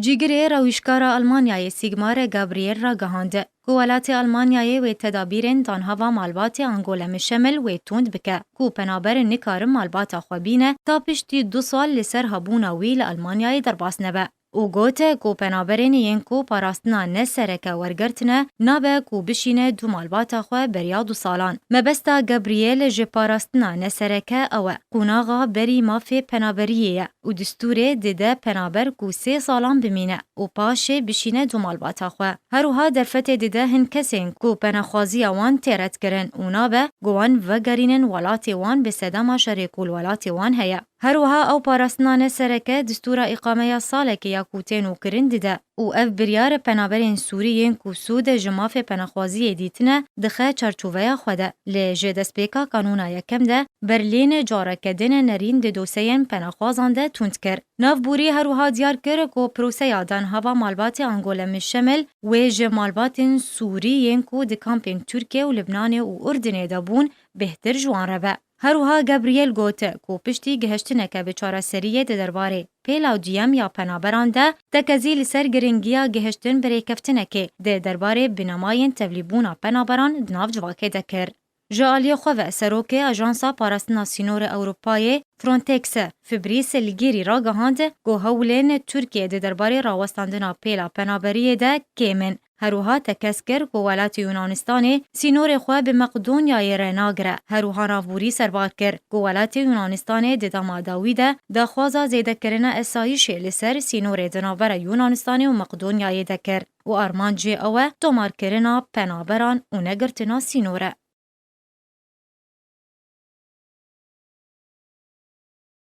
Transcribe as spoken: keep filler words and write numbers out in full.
Cîgirê rewişkara Almanyayê Sîgmare Gabriel ragihand ku welatê Almanyayê wê tedabîrên danhava malbatê Angole Mişemil wê tund bike ku penaber nikarin malbata xwe bîne ta piştî du sal li ser hebûna wî li Almanyayê derbas nebe û got ku penaberên yên ku parastina ne sereke wergirtine nabe ku bişîne du malbata xwe beriya du salan. Mebesta Gabriel ji parastina ne sereke ew e, qonaxa berî mafê penaberiyê ye û distûrê dide penaber ku sê salan bimîne û paşê bişîne du malbata xwe. Her wiha derfetê dide hin kesên ku penexwaziya wan tê redkirin û nabe ku wan vegerînin welatê wan bi sedema şerê ku li welatê wan heye. Her wiha ew parastina ne sereke distûra îqameya salekê ya ku tê nûkirin dide û ev biryar penaberên Sûrî yên ku sûd ji mafê penexwaziyê dîtine dixe çarçoveya xwe de. Lê ji destpêka kanûna yekem de Berlîn careke din nerîn di dosyeyên penexwazan de tund kir. Navborî her wiha diyar kir ku proseya danhava malbatê Angole Mişemil wê ji malbatên Sûrî yên ku di kampên Tirkiye û Libnanê û Urdinê de bûn bêhtir ji wan re be. Her wiha Gabriel got ku piştî gihiştineke bi çareseriyê di derbarê pêla duyem ya penaberan de tekezî li ser giringiya gihiştin bi rêkeftinekê di derbarê binemayên tevlîbûna penaberan di nav civakê de kir. Ji aliyê xwe ve serokê Ajansa Parastina Sînorê Ewropayê Frontex Fabrice Ligiri ragihand ku hewlên Tirkiye di derbarê rawestandina pêla penaberiyê de kêm in. Her wiha tekez kir ku welatê Yunanistanê sînorê xwe bi Meqdonyayê re nagire. Her wiha navborî serbar kir ku welatê Yunanistanê di dema dawî de daxwaza zêdekirina esayîşê li ser sînorê di navbera Yunanistanê û Meqdonyayê de kir û armancê ew e tomarkirina penaberan û negirtina sînor e.